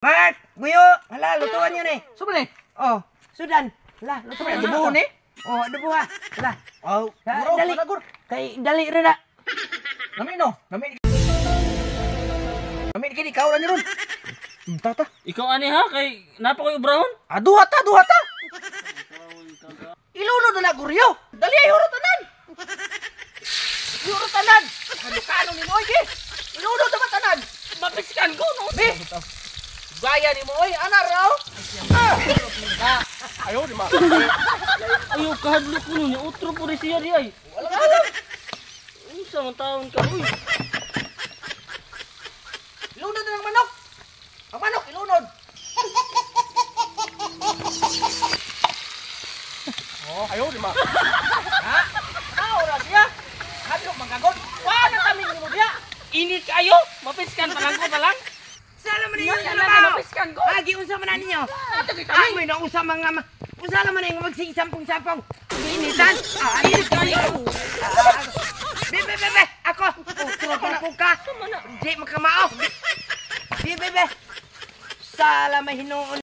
Mark, Guyo, hala, lutuan yun eh. So man eh. Oh, sudan. Hala, lutuan Adobo ni? Oh, adobo ha. Hala. Oh, Ha, guro, dali. gur. Kay dali rin na. Nami no, nami. Nami kini ikaw ra ni ron. Tata. Ikaw ani ha kay napa koy obrahon? Ah, duha ta, duha ta. Ilunod na guryo. Dali ay huro tanan. Huro tanan. Ano kano ni mo oy? Ilunod na ba tanan? Mapiskan ko no. Be. Gaya ni mo oy, ana raw. Ayo di ma. Ayo kahadlok ko ni utro po rin siya di ay. Wala alam. Unsa man taon ka uy. Ilunod na ng manok. Ang manok ilunod. Oh, ayo di ma. Ha? Tao ra siya. Hadlok manggagod. Wala kami nimo diya. Init kayo. Mapiskan pa lang ko pa lang. Sala man ninyo Nga, sa nga, trabaho. mapiskan ko. Agi, unsa man na ninyo? Ato kita Ay, may nausa mga ma... Unsa naman na yung magsisampong-sampong. Initan. Ah, init kayo. Ah, be, be, be, be. Ako. Utro ko ka. Di makamao. Be, be, be. Sala may hinuon.